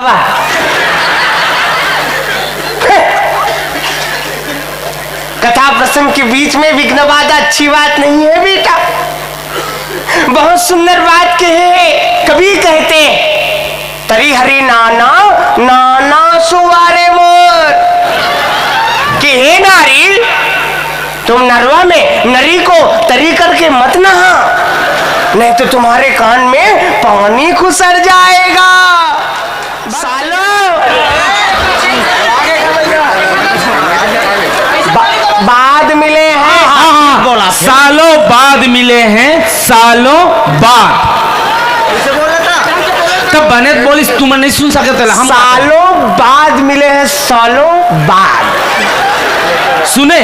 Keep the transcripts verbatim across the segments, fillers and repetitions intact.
वाह। कथा प्रसंग के बीच में विघ्न बाधा अच्छी बात नहीं है बेटा। बहुत सुंदर बात कहे। कवि कहते हैं, "तरी हरि नाना, नाना सुवारे मोर।" कि हे नारी, तुम नरवा में नरी को तरी करके मत नहा, नहीं तो तुम्हारे कान में पानी खुसर जाएगा। सालों बा-, बाद मिले हैं। हाँ, हाँ, हाँ। बोला। सालों बाद मिले हैं, सालों बाद। तब बने बोलिस, तुम नहीं सुन सके थे, हम सालों बाद मिले हैं, सालों बाद। सुने?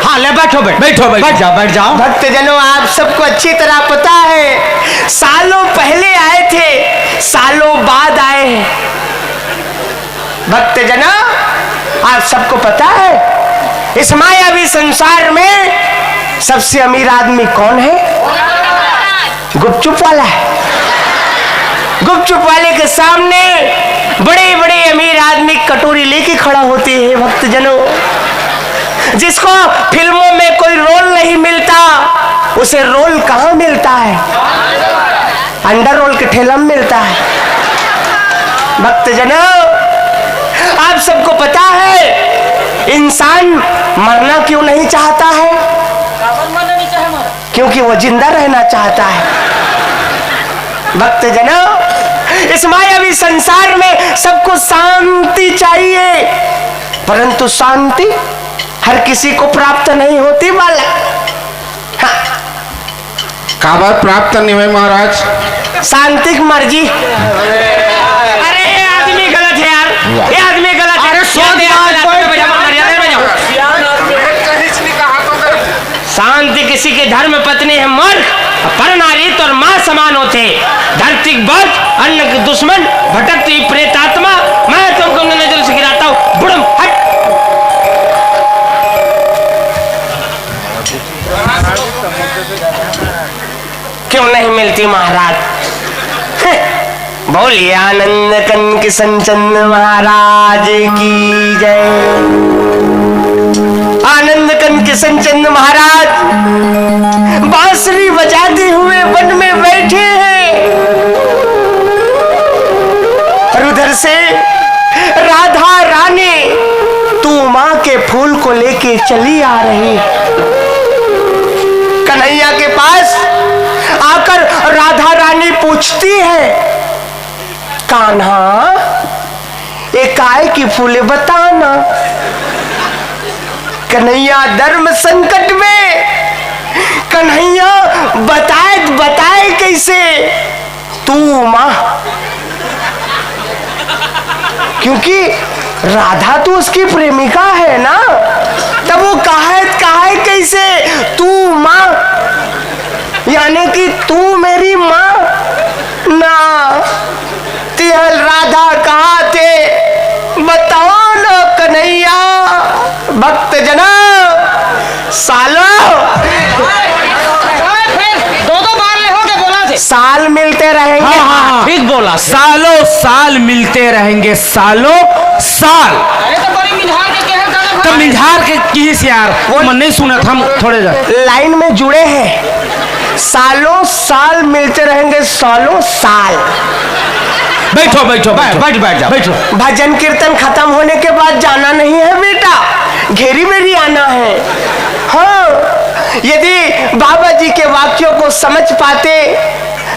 हाँ, ले बैठो, बैठ-, बैठो, बैठ बैठ जाओ, बैठ जाओ। भक्तजनों, आप सबको अच्छी तरह पता है, सालों पहले आए थे, सालों बाद आए हैं। भक्तजनों, आप सबको पता है, इस मायावी संसार में सबसे अमीर आदमी कौन है? गुपचुप वाला है। गुपचुप वाले के सामने बड़े बड़े अमीर आदमी कटोरी लेके खड़ा होते हैं। भक्तजनों, जिसको फिल्मों में कोई रोल नहीं मिलता, उसे रोल कहाँ मिलता है? अंडर रोल के ठेला में मिलता है। भक्तजनों, आप सबको पता है, इंसान मरना क्यों नहीं चाहता है? क्योंकि वो जिंदा रहना चाहता है। भक्तजनों, इस मायावी संसार में सबको शांति चाहिए, परंतु शांति हर किसी को प्राप्त नहीं होती बालक। हाँ। काबर प्राप्त नहीं हुए महाराज? शांति की मर्जी। अरे, ये आदमी गलत है यार, ये आदमी गलत है। अरे, ये सोच आदमी बात गलत है। कोई बजाओ, मर्यादा में बजाओ। शांति किसी की धर्म पत्नी है मूर्ख, पर नारी तोर माँ समान होथे। धरती के बोझ, अन्न के दुश्मन, भटकती प्रेतात्मा, मैं तुमको नजर से गिराता हूँ, बुड़म हट। क्यों नहीं मिलती महाराज? बोलिए आनंद कन किशन चंद महाराज की जय। आनंद कन किशन चंद महाराज बांसुरी बजाते हुए वन में बैठे हैं और उधर से राधा रानी तू माँ के फूल को लेके चली आ रही है। कन्हैया के पास आकर राधा रानी पूछती है, कान्हा, ये काय की फूले बताना। कन्हैया धर्म संकट में, कन्हैया बताए, बताए कैसे? तू माँ, क्योंकि राधा तो उसकी प्रेमिका है ना, तब वो कहे, कहे कैसे तू माँ, यानी कि तू मेरी माँ ना। तिहल राधा कहा थे, बताओ ना कन्हैया। भक्त जना, सालो। दो दो बार ले हो के बोला थे। साल मिलते रहेंगे। हाँ, हाँ, हाँ, ठीक बोला। सालों साल मिलते रहेंगे, सालों साल। अरे तो बड़ी मिंझार के कहे जाना तो भाई। मिंझार के किस यार, वो मन नहीं सुनत हम थोड़े जा। लाइन में जुड़े हैं। सालों साल मिलते रहेंगे, सालों साल। बैठो, बैठो, बैठ, बैठो। बैठ, बैठ जाओ, बैठो। भजन कीर्तन खत्म होने के बाद जाना नहीं है बेटा, घेरी बेरी आना है। हाँ, यदि बाबा जी के वाक्यों को समझ पाते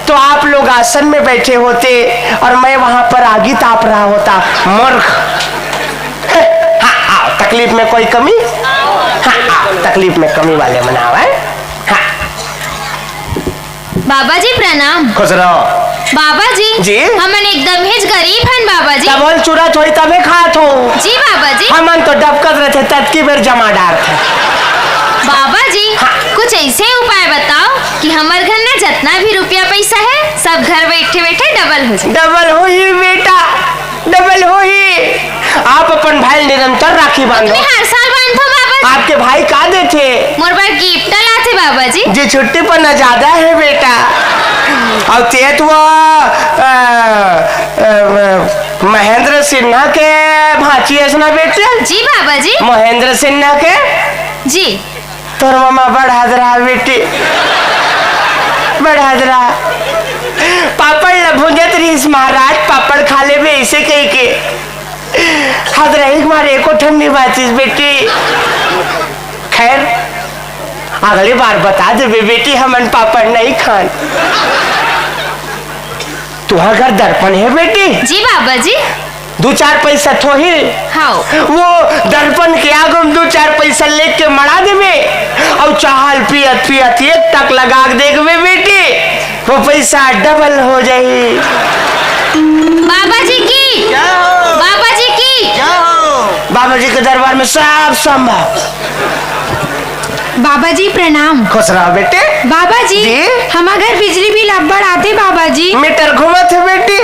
तो आप लोग आसन में बैठे होते और मैं वहां पर आगी ताप रहा होता। मूर्ख। हाँ, हाँ, तकलीफ में कोई कमी? हाँ, हाँ, तकलीफ में कमी वाले मनाओ, हैं? हाँ। बाबा जी प्रणाम। खुश रहो। बाबा जी, जी? हमन एकदम ही गरीब हन बाबा जी। तब बोल चूरा थोड़ी तबे खात हो। जी बाबा जी। हमन तो डबकत रहते ततकी बेर जमा डारथे। बाबा जी, हाँ। कुछ ऐसे उपाय बताओ कि हमर घर ना जितना भी रुपया पैसा है सब घर बैठे बैठे डबल हो जाए। डबल होही बेटा, डबल होही। आप अपन भाई निरंतर राखी बांधो। मैं हर साल बांधो बाबा जी। आपके भाई का देथे? मोर बर गिफ्ट लाथे बाबा जी। जी छुट्टी पर ना ज्यादा है बेटा। और तेत वो, अ, अ, महेंद्र सिन्हा के भांची अस ना बेटी? जी बाबा जी। महेंद्र सिन्हा के? जी। तोर ममा बड़ हदरा बेटी, बड़ हदरा। पापड़ ल भूंजत रहिस महाराज, पापड़ खा लेबे अइसे कहिके। हदरई के मारे एको ठन नइ बांचिस बेटी। खैर, अगले बार बता देबे बेटी, हमन पापड़ नइ खान। तुंहर घर दर्पण हे बेटी? जी बाबा जी। दू चार पैसा थोही? हाव। वो दर्पण के आगू म दू चार पैसा लेके मड़ा देबे, अउ चाहल पियत पियत एक टक लगा के देखबे बेटी, वो पैसा डबल हो जाही। बाबा जी की। जय हो। बाबा जी की। जय हो। बाबा जी के दरबार में सब संभव। बाबा जी प्रणाम। खुश रहो बेटे। बाबा जी, जी? हमार घर बिजली बिल अब्बड़ आथे बाबा जी। मीटर घूमत हे बेटी।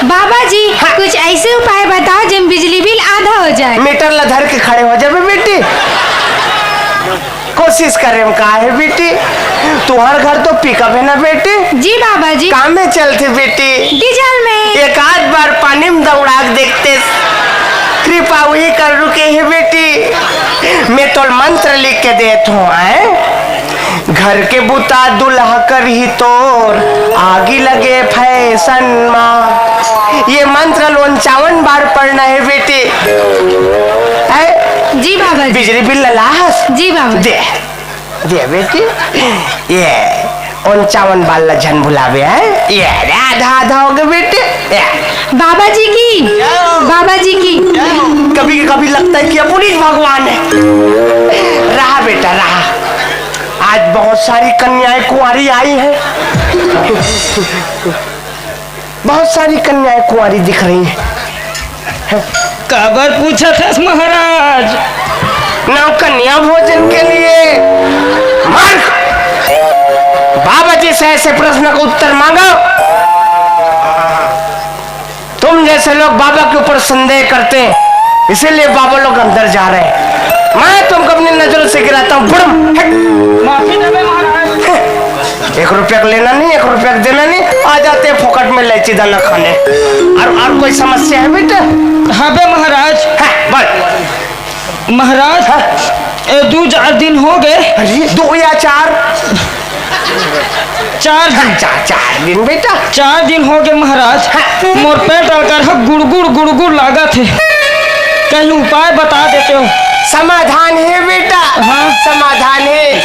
बाबा जी, हाँ। कुछ ऐसे उपाय बताओ जेम बिजली बिल आधा हो जाए। मीटर ला धर के खड़े हो जाबे बेटी। कोशिश करे म का हे बेटी, तुंहर घर तो पिकअप हे ना बेटी? जी बाबा जी। काम में चलथे बेटी। डीजल में। एक आध बार पानी में दौड़ा के देखते, कृपा वही कर रुके हे बेटी। मैं तोल मंत्र लिख के देत हूँ, आए? घर के बुता दुल्हा करही तोर, आगी लगे फैशन मा। ये मंत्र ल उनचावन बार पढ़ना हे बेटी। आए? जी बाबा जी। बिजली बिल ला लाहस? जी बाबा जी। दे। दे बेटी, ये उनचावन बाल ला झन भुलाबे, हैं? ये रे, आधा आधा होगे बेटी। ये। बाबा जी की, बाबा जी की। कभी कभी लगता है कि अपन ही भगवान है। रहा बेटा, रहा। आज बहुत सारी कन्याएं कुंवारी आई हैं। बहुत सारी कन्याएं कुंवारी दिख रही हैं। काबर पूछत हस महाराज? नौ कन्या भोजन के लिए। मूर्ख! बाबा जी से ऐसे प्रश्न का उत्तर मांगो। तुम जैसे लोग बाबा के ऊपर संदेह करते हैं, इसीलिए बाबा लोग अंदर जा रहे हैं। मैं तुमको अपनी नजरों से गिराता हूँ। बुड़म, हट। माफी देवे महाराज। एक रुपया का लेना नहीं, एक रुपया का देना नहीं, आ जाते हैं फोकट में इलायची दाना खाने। और, और कोई समस्या है बेटा? हाँ बे महाराज। हाँ, बोल। महाराज, हाँ। ए, दू चार दिन हो गए। अरे, दो या चार? चार दिन। हाँ, चार, चार दिन बेटा। चार दिन हो गए महाराज। हाँ। मोर पेट अगर ह गुड़गुड़ गुड़गुड़ लागत हे, कहीं उपाय बता देते हो। समाधान है बेटा। हाँ। समाधान है।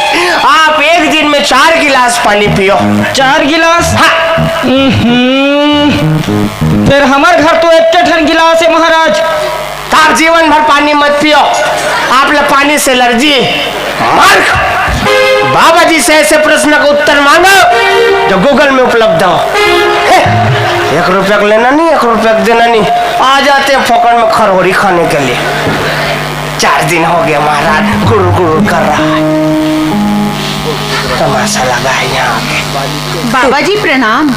आप एक दिन में चार गिलास पानी पियो। चार गिलास? हाँ। हम्म, फिर हमार घर तो एक ठन गिलास है महाराज। आप जीवन भर पानी मत पियो, आप ला पानी से एलर्जी। मूर्ख! बाबा जी से ऐसे प्रश्न का उत्तर मांगो जो Google में उपलब्ध हो। हे, एक रुपया का लेना नहीं, एक रुपया का देना नहीं, आ जाते हैं फोकट में खरहोरी खाने के लिए। चार दिन हो गया महाराज, गुड़ गुड़ कर रहा है, तमाशा लगा है यहाँ आके। बाबा जी प्रणाम।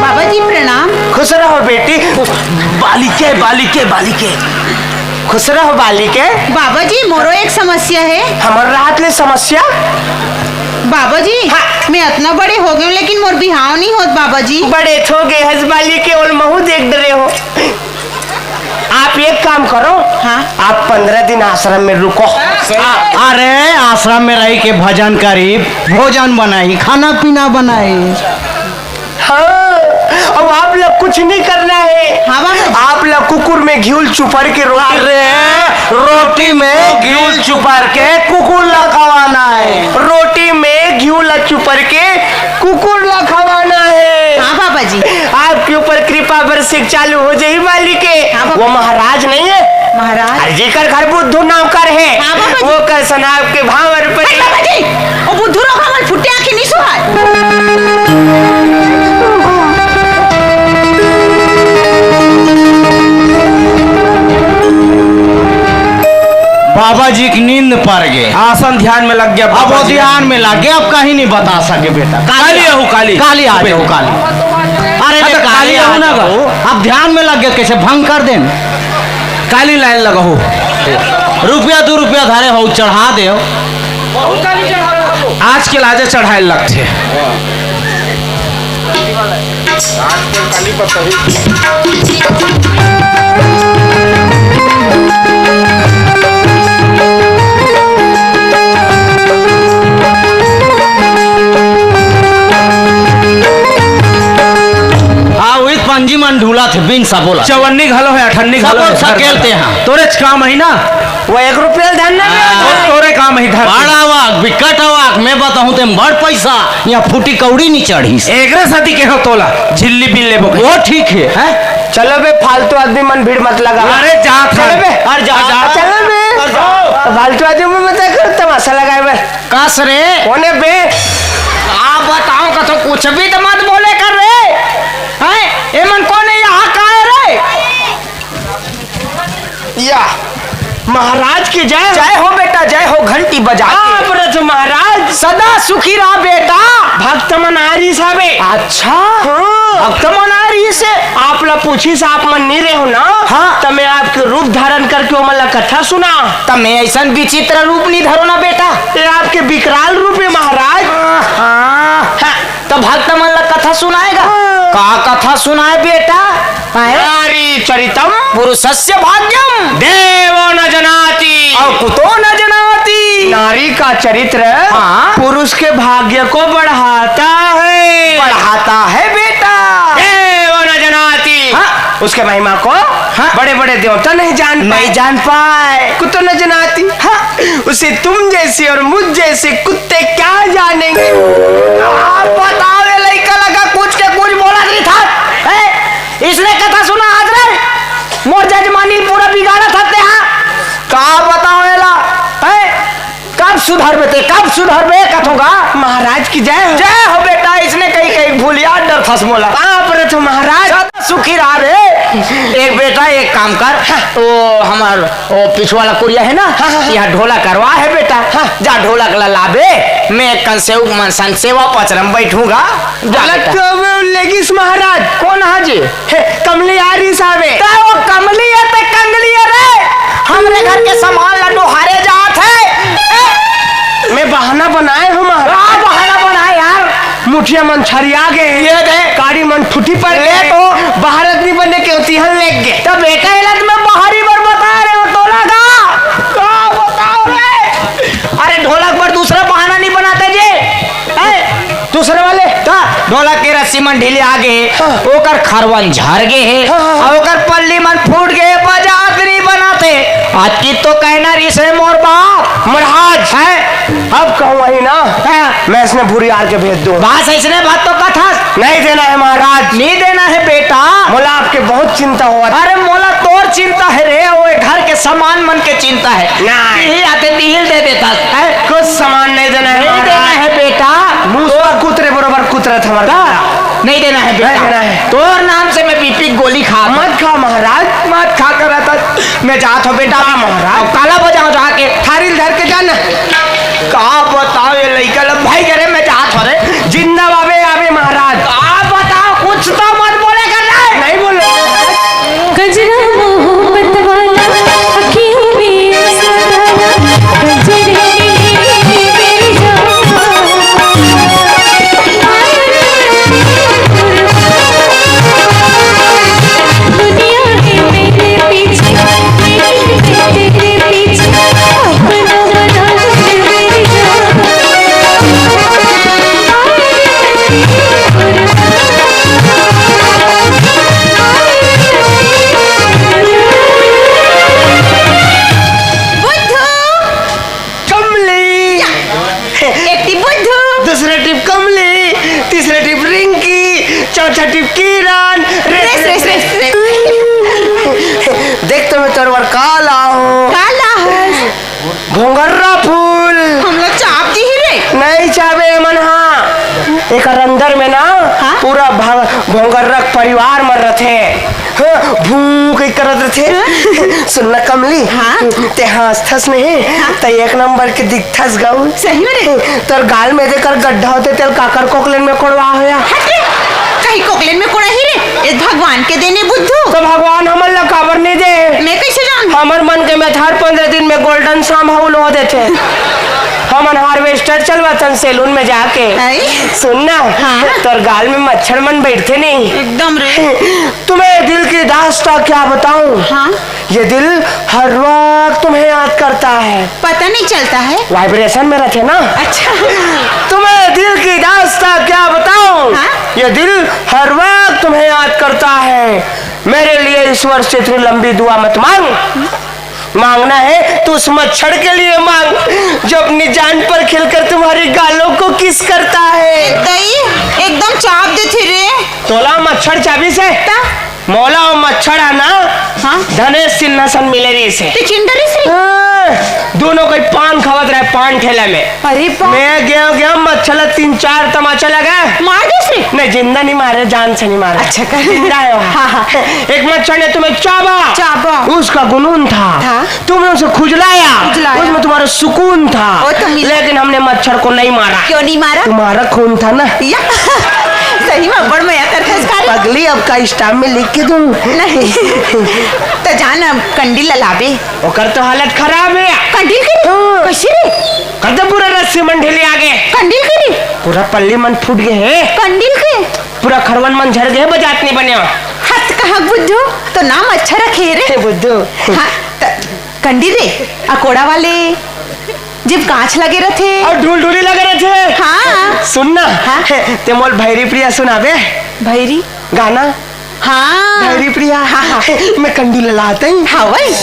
बाबा जी प्रणाम। खुश रहो बेटी। बालिके, बालिके, बालिके। खुश रहो बालिके। बाबा जी, मोरो एक समस्या है। हमर राहत ले समस्या? बाबा जी, हाँ। मैं अतना बड़े हो गए हूँ, लेकिन मोर बिहाव नहीं होत बाबा जी। बड़े तो हो गए हस बालिके, ओल महू देख डरे हो। आप एक काम करो, हाँ। आप पंद्रह दिन आश्रम में रुको। हाँ। अरे, आश्रम में रही के भजन करी, भोजन बनाई, खाना पीना बनाई। हाँ, अब आप लोग कुछ नहीं करना है। हाँ, बाबा। आप लोग कुकुर में घिउल चुपर के रोटी अरे, रोटी में घिउल चुपर के कुकुर ला खवाना है। रोटी में घिउल चुपर के कुकुर ला खवाना है। हाँ, बाबा जी। आपके ऊपर कृपा बरसे चालू हो जाई मालिक के। हाँ, बाबा। वो महाराज नहीं है? महाराज? अरे, जेकर घर बुद्धू नाम कर है, हाँ, बाबा जी। वो कर सनाब के भांवर पर हट, बाबा जी। ओ बुद्धू रोग हमर फुट्टे आंखी नहीं सुहाय। बाबा जी की नींद पर गे। आसन ध्यान में लग गया अब वो बाबा जी। ध्यान में लग गया, अब कहीं नहीं बता सके बेटा। काली काली। आहू, काली। काली आ जाओ, काली। अरे हाँ, रे, तो काली काली आ आहू ना जाओ। अब ध्यान में लग गया, कैसे भंग कर देन। काली लाइन लगाहू। रुपया दू रुपया धरे हो, चढ़ा दे। आज के लाजे चढ़ाए लगथे। हाँ, वही पंजी मन ढूला थे, बिन सबोला। चवन्नी घलो है, अठन्नी घलो सबो है, सकेलते हैं। तोरे च काम है ना। वो एक रुपया धरना हाँ। वो तोरे काम ही धर। बड़ा वाक, बिकट वाक, मैं बताऊं ते बड़ पैसा, यहाँ फूटी कौड़ी नहीं चढ़ी। एकरे साथी के हो तोला, झिल्ली बिल लेबो के। वो ठीक है, हैं? चलो बे, फालतू आदमी मन भीड़ मत लगा। अरे जा चलो बे। अरे जा, जा। चलो बे। अरे जा। फालतू आदमी मन मत करो, तमाशा लगाए बे। कस रे? कोने बे? आप बताओ का तो कुछ भी तो मत बोले कर रे। हैं? ए मन कोने यहाँ का है रे? या महाराज की जय हो। जय हो बेटा, जय हो, घंटी बजा के। आप रथ महाराज। सदा सुखी रहा बेटा। भक्त मन आ रही साबे। अच्छा। हाँ। भक्त मन आ रही से। आप ला पूछी से आप मन नहीं रहे हो ना। हाँ। तो मैं आपके रूप धारण करके ओमन ला कथा सुना। तो मैं ऐसा विचित्र रूप नहीं धरो ना बेटा। ये आपके विकराल रूप है महाराज। हाँ। हाँ। तो भक्त मन ला कथा सुनाएगा। हाँ। का कथा सुनाए बेटा? हैं? नारी चरितम पुरुषस्य भाग्यम। देवो न जनाति। और कुतो न जनाति। नारी का चरित्र हाँ। पुरुष के भाग्य को बढ़ाता है। बढ़ाता है बेटा। देवो न जनाति। हाँ। उसके महिमा को हाँ। बड़े बड़े देवता नहीं जान पाए। नहीं जान पाए। कुतो न जनाति। हाँ। उसे तुम जैसे और मुझ जैसे कुत्ते क्या जानेंगे? आप बताओ, ये लइका लगा कुछ के कुछ बोला नहीं था, हैं? इसने कथा सुना आज रे, मोर जजमानी पूरा बिगाड़ा था ते, हाँ? का बताओ एला, हैं? कब सुधरबे ते, कब सुधरबे कथों का? महाराज की जय हो। जय हो बेटा, इसने कहीं कहीं भूलिया डर थस मोला। बाप रे तो महाराज। सदा सुखी रहा रे। एक बेटा, एक काम कर, हाँ। वो हमार वो पिछवाला कुरिया है ना, हाँ, हाँ, हाँ। यहाँ ढोलक करवा है बेटा, हाँ। जा ढोलक ला लाबे, मैं एक कन सेवक मन संग सेवा पचरम बैठूंगा। जा अलग बेटा। तो वे लेगिस महाराज। कौन हा जी? हे, कमली आ रही साहबे। तो वो कमली है ते कंगली है रे? हमरे घर के सामान ला डोहारे जात है। ए? मैं बहाना बनाए हूँ महाराज। का बहाना बनाए यार? मुठिया मन छरिया गे। ये दे। काड़ी मन ठुटी पड़ ये गे। तो। बहारत नहीं बने के होती हन लेग गे। तो बेटा, एला तो मैं बहारी बर बता रहे हूँ, तोला का? का बताओ रे? अरे ढोलक पर दूसरा बहाना नहीं बनाते जी। हैं? दूसरे वाले? ता ढोलक के रस्सी मन ढीले आ गे, हाँ। ओकर खरवन झर गे हे, हाँ, हाँ, हाँ। अउ ओकर पल्ली मन फूट गे, बजात नहीं बनाते। अतकी तो कहना रिस हे मोर बाप। महाराज, हैं? अब कहूँ वही ना, हाँ। मैं इसने भुरियार के भेज दूँ। बस इसने बात तो कथस। नहीं देना है महाराज। नहीं देना है बेटा। मोला आपके बहुत चिंता होवत। अरे मोला तोर चिंता है रे, वो घर के सामान मन के चिंता है। नहीं। यही आते दिल दे देता है। कुछ सामान नहीं देना है नहीं देना महाराज। है बेटा। मुसवा कुतरे बरोबर कुतरत हमारे का? बेटा। नहीं देना है बेटा। नहीं देना है। तोर नाम से मैं बीपी गोली खा। मत खा महाराज। मत खा कर रहता। मैं जात हूँ बेटा। का महाराज? अब ताला बजाओ जाके। थारी ल धर के जाना। का बताओ ये लइका ल भाई करे मैं जात हूँ रे। जिंदा बाबे आवे महाराज। का बताओ कुछ तो मत बोले कर रे। नहीं बोलो। गजरा मोहब्बत वाला, अखियों में ऐसा डाला, गजरे ने मेरी जान। दुनिया है मेरे पीछे, मैं तेरे पीछे, अपना बना ले मेरी जान। बुद्धू! कमली। एक टिप बुद्धू। दूसरे टिप कमली, तीसरे टिप रिंकी, चौथा tip Kiran. Race, race, race, race. देख तो मैं तोर बर का लाहूं। का लाहस? घोंघर्रा फूल। हमला चाप दिही रे। नहीं चाबे एमन हा। एकर अंदर में ना हाँ? पूरा भग-, घोंगर्रा के परिवार मन रथे। हाँ, भूं कई करत रथे। हाँ। सुन ना कमली, हाँ। ते हाँसथस नहीं, हाँ। ते एक नंबर के दिखथस गऊ। सही में रे? तोर गाल में जेकर गड्ढा होथे, तेला काकर कोकलेन में कोड़वा होया? हट रे, कहीं कोकलेन में कोड़ाही रे? ए भगवान के देन ए बुद्धू। तो भगवान हमन ला काबर नहीं दे? मैं कैसे जानूं? हमर मन के में हर पंद्रह दिन में golden शाम हउल हो देथे। हमन harvester चलवाथन saloon में जाके। आई? सुन ना, हाँ। तोर गाल में मच्छर मन बैठथे नहीं? एकदम रे। तुम्हें दिल की दास्तां क्या बताऊं? हाँ। ये दिल हर वक्त तुम्हें याद करता है। पता नहीं चलता है। Vibration में रखे ना। अच्छा। तुम्हें दिल की दास्तां क्या बताऊं? हाँ। ये दिल हर वक्त तुम्हें याद करता है। मेरे लिए ईश्वर से इतनी लंबी दुआ मत मांग। मांगना है तो उस मच्छर के लिए मांग, जो अपनी जान पर खिलकर तुम्हारी गालों को किस करता है। दई, एकदम चाप देथे रे। तोला मच्छर चाबिस हे? ता? मोला वो मच्छर हे ना, हाँ? धनेश सिन्हा सन मिले रहिस हे। ते चिंता रहिस रे? हाँ, दोनों कोई पान खावत रहे, पान ठेला में। अरे बाप। मैं गया, गया, मच्छर ला तीन चार तमाचा लगा। मार दिस रे? नहीं, जिंदा नहीं मारे, जान से नहीं मारे। अच्छा कर। जिंदा है वो। हाँ, हाँ। एक मच्छर ने तुम्हें चाबा। चाबा। उसका गुनून था। था। तुमने उसे खुजलाया। खुजलाया। उसमें तुम्हारा सुकून था। वो तो मिला। लेकिन हमने मच्छर को नहीं मारा। क्यों नहीं मारा? तुम्हारा खून था ना। या। सही में बड़ मया करथस का रे। पगली, अब का stamp में लिख के दूं? नहीं। तो जान, अब कंडील ला लाबे। ओकर तो हालत खराब है। कंडील के रे? हाँ। कैसे रे? कदे पूरा रस्सी मन ढीली आ गे। कंडील के रे? पूरा पल्ली मन फूट गे हे। कंडील के? पूरा खरवन मन झर गे हे, बजात नहीं बने। हत कहा बुद्धू, तो नाम अच्छा रखे रे। हे बुद्धू। हाँ, त-, कंडील रे, अकोड़ा वाले, जब कांच लगे रथे। और ढूल ढूली लगे रथे। हाँ। सुन ना, हाँ? ते मोल भैरी प्रिया सुनाबे। भैरी? गाना। हाँ। भैरी प्रिया। हाँ, हाँ। मैं कंडील ला लात हंव। हाँ, वही।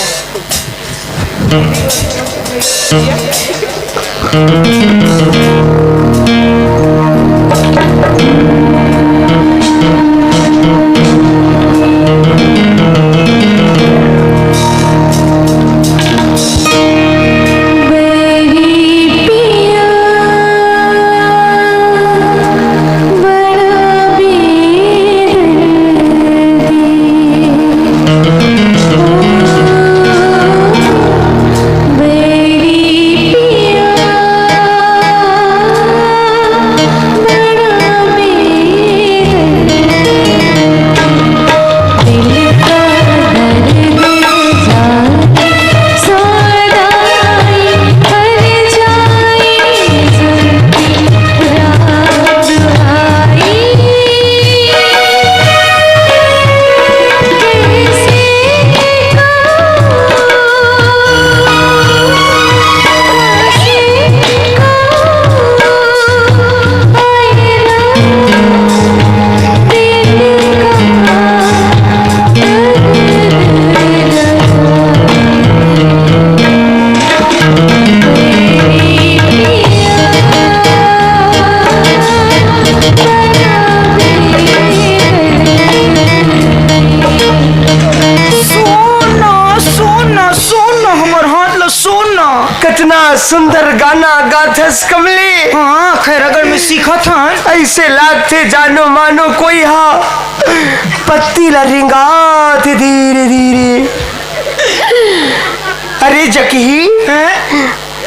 सोना, सोना, सोना, हमर हाथ ला सोना। कितना सुंदर गाना गाथस कमली। हाँ, खैरागढ़ में सीखत हन। ऐसे लागथे जानो मानो कोई हा पत्ती ला रिंगात धीरे धीरे। अरे जकही, हैं?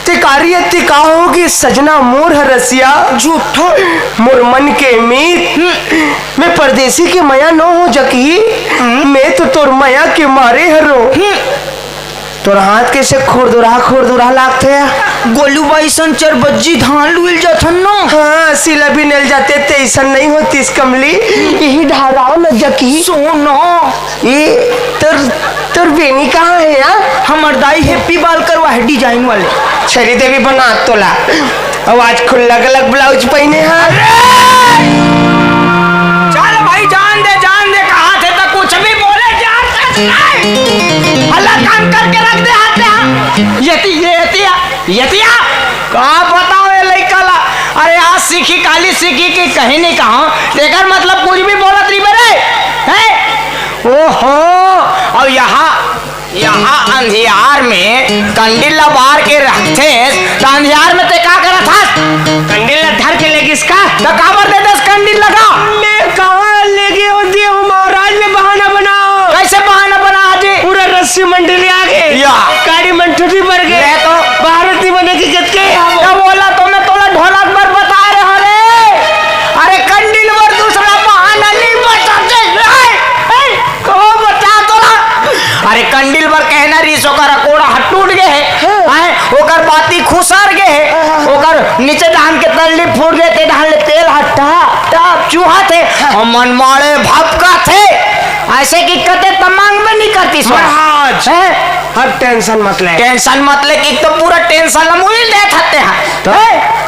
ते कारी अत्ती का होगे सजना मोर ह रसिया? झूठो। मोर मन के मीत। हम्म। मैं परदेसी के मया नो हों जकही। हम्म। मैं तो तोर मया के मारे हरों। हम्म। तोर हाथ कैसे खुरदुरा खुरदुरा लागथे? गोलू बाई सन चरबज्जी धान लुइल जाथन न। हाँ, सिला भी नेल जाते, तैसन नहीं होतिस कमली। यही ढाराव न जकही। सोना। ये तोर, तोर बेनी कहाँ है यार? हमर दाई happy बाल करवा है design वाले। छरी देवी बना तोला। अउ आज खुल्ला गला ब्लाउज पहिने हा। अरे! चल भाई, जान दे, जान दे, कहा थे तो कुछ भी बोले, जान दे। हल्ला काम करके रख दे हाथ में, हाँ। ये ती-, ये तिया, ये तिया। का बताओ ये लइका ला? अरे आज सीखी, काली सीखी कि कहीं नहीं कहा, तेकर मतलब कुछ भी बोलत रही बे रे, हैं? ओहो, अउ यहाँ यहाँ अंधियार में कंडील ला बार के रखथेस, त अंधियार में ते का करत हस? कंडील ला धर के लेगिस का? त काबर दे दस कंडील लगा? मैं कहाँ लेगे नीचे डाहन के तल्ली फूट गे, ते डाहन ले तेल ह टप टप चुहत हे। अउ मन माड़े भपकत हे। अइसे कि कते त मांगबे नइ करतिस। महाराज, हैं? अब tension मत ले। Tension मत ले, कि तो पूरा tension ल मुइल देत हते ह। तो? हैं?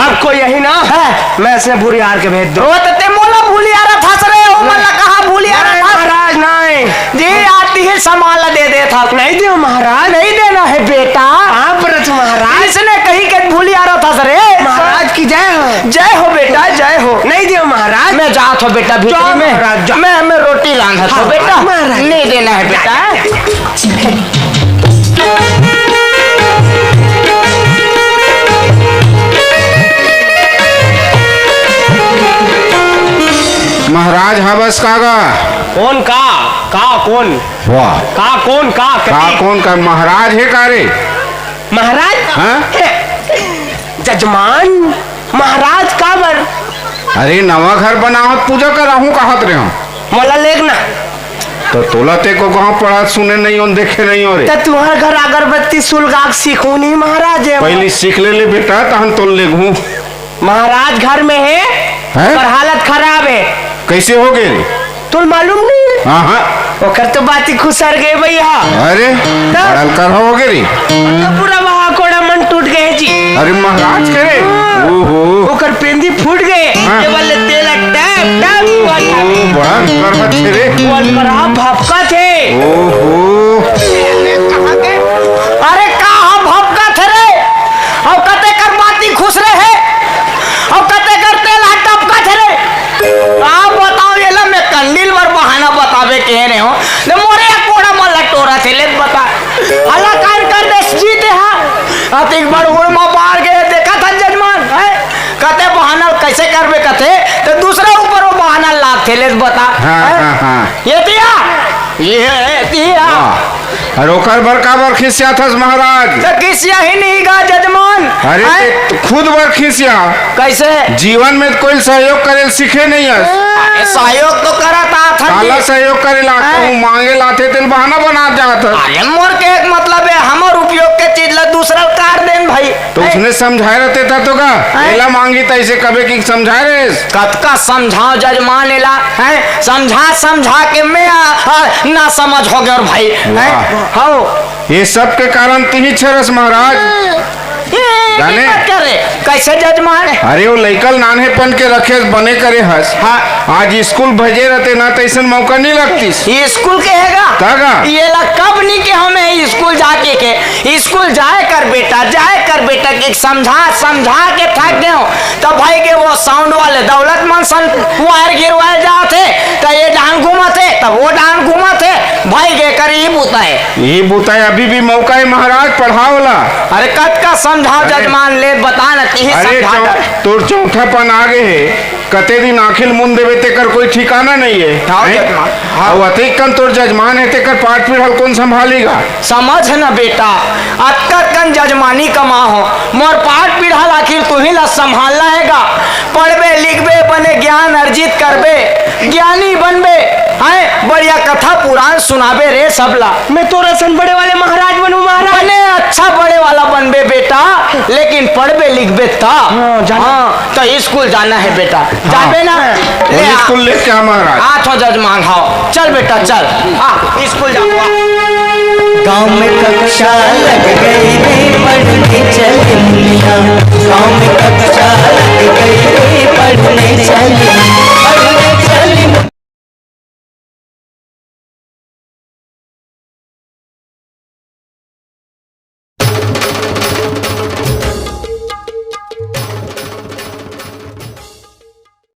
अब कोई यही ना, हैं? मैं अइसने भूलियार के भेज दूं। ओ, त ते मोला भूलियारत हस रे, ओ मन ला कहाँ भूलियारत हस? महाराज, नहीं। जी, आती ही सामान ला दे देत हस। नहीं देव महाराज। नहीं देना हे बेटा। आप रथ महाराज। अइसने कहि के भूलियारत हस रे। महाराज की जय हो। जय हो बेटा, जय हो। नहीं देव महाराज। मैं जात हों बेटा भीतरी में। महाराज, जाओ। मैं, मैं रोटी रांधत हों बेटा। महाराज। नहीं देना हे बेटा। महाराज हवस का गा? कोन का? का कोन? वाह। का कोन का? का कति? कोन का? महाराज हे का रे? महाराज? हाँ? जजमान, महाराज काबर? अरे, नवा घर बनावत पूजा कराहूं कहत रहे हों। मोला लेग ना। त तोला ते को कहाँ पढ़ा सुने नइ हों, देखे नइ हों रे। त तुंहर घर अगरबत्ती सुलगा के सीखहूं नहीं महाराज, ए पहिली सीख ले ले बेटा, तहन तोला लेगहूं। महाराज घर में हे, हैं? ओकर हालत खराब हे। कइसे हो गे रे? तोला मालूम नहीं हे? हाँ, हाँ। ओकर तो बाती खुसर गे भइया। अरे, त? बड़ा अलकरहा हो गे रे। त पूरा वहाँ कोड़ा मन टूट गे जी। अरे महाराज के रे? हाँ। ओहो। ओकर पेंदी फूट गे। हाँ। केवल तेल टप टप ओ, बड़ा अलकरहा हे रे। ओकर भपकत हे। ओहो। अरे का ह भपकत हे रे? अउ कते कर बाती खुसरे हे? अउ कते कर तेल ह टपकत हे रे? आप बताओ, एला मैं कंडील बर बहाना बताबे कहे रहे हों। ले मोरे या कोड़ा मन ला टोरत हे, ले बता। हला कान कर देस जी ते हा। अतिक बड़ उड़ म बाढ़ गे, देखत हन जजमान, हैं? कते बहाना कइसे करबे कथे, त दूसरा ऊपर ओ बहाना लादथे, ले बता। हाँ, हैं? हाँ, हाँ। ये दिया, ये दिया। वाह। अरे ओकर बर काबर खिसियाथस महाराज? त खिसियाही नहीं गा जजमान। अरे हैं? ते खुद बर खिसिया। कइसे? जीवन में कोई सहयोग करे ल सीखे नइ हस। अरे सहयोग तो करत आथन काला जी। सहयोग करे ला, हैं? कहूँ मांगे ला आथे, तेला बहाना बनात जात हस। अरे मोर कहे के मतलब हे, हमर उपयोग के चीज ला दूसरा ल काट देन भाई। त हैं? उसने समझाए रहते त तो का? हैं? एला मांगी त अइसे कबे कि समझाए रहेस। कतका समझाओं जजमान एला, हैं? समझा समझा के मैं आ, आ, नासमझ हो गेंव भाई, हैं? वाह। हव। ये सब के कारण तिही छरस महाराज। ये, ये जाने? बात कर रे। कइसे जजमान? अरे ओ लइका ल नान्हेपन के रखे बने करे हस। हाँ। आज स्कूल भेजे रहते ना त अइसन मौका नइ लगतिस। ये स्कूल के हे गा? का गा? एला कब नइ कहेंव मैं स्कूल जाके के। स्कूल जाए कर बेटा, जाए कर बेटा के समझा समझा के थक गेंव। त भाई के ओ sound वाले दौलत मंदसन wire गिरवाए जात हे, त ए डाहन घूमत हे, त ओ डाहन घूमत हे। भाई के कर ई बुता हे। ई बुता हे, अभी भी मौका हे महाराज, पढ़ाव ला। अरे कतका समझाओं अरे। जजमान, ले बता न, तिही अरे समझा चौ-, कर। तोर चौथापन आ गे हे, कते दिन आँखी ल मुंद देबे तेकर कोई ठिकाना नइ हे। हाँ, हैं? जजमान। हाँ। अउ अतेक कन तोर जजमान हे, तेकर पाठ पीढ़ा ल कोन संभालही गा? समझ न बेटा, अतका कन जजमानी कमाहों, मोर पाठ पीढ़ा ल आखिर तुही ला संभालना हे गा। पढ़बे लिखबे, बने ज्ञान अर्जित करबे, ज्ञानी बनबे, हैं? बढ़िया कथा पुराण सुनाबे रे सबला। मैं तोर असन बड़े वाले महाराज बनहूँ महाराज। बने अच्छा बड़े वाला बनबे बेटा, लेकिन पढ़बे लिखबे त। हाँ, जाना। हाँ, त स्कूल जाना हे बेटा। हाँ। जाबे ना? ले आ। स्कूल लेके आ महाराज। आथों जजमान, हव। चल बेटा, चल। आ, स्कूल जाबो, आ। गाँव में कक्षा लग गई रे, पढ़ने चल दुनिया। गाँव में कक्षा लग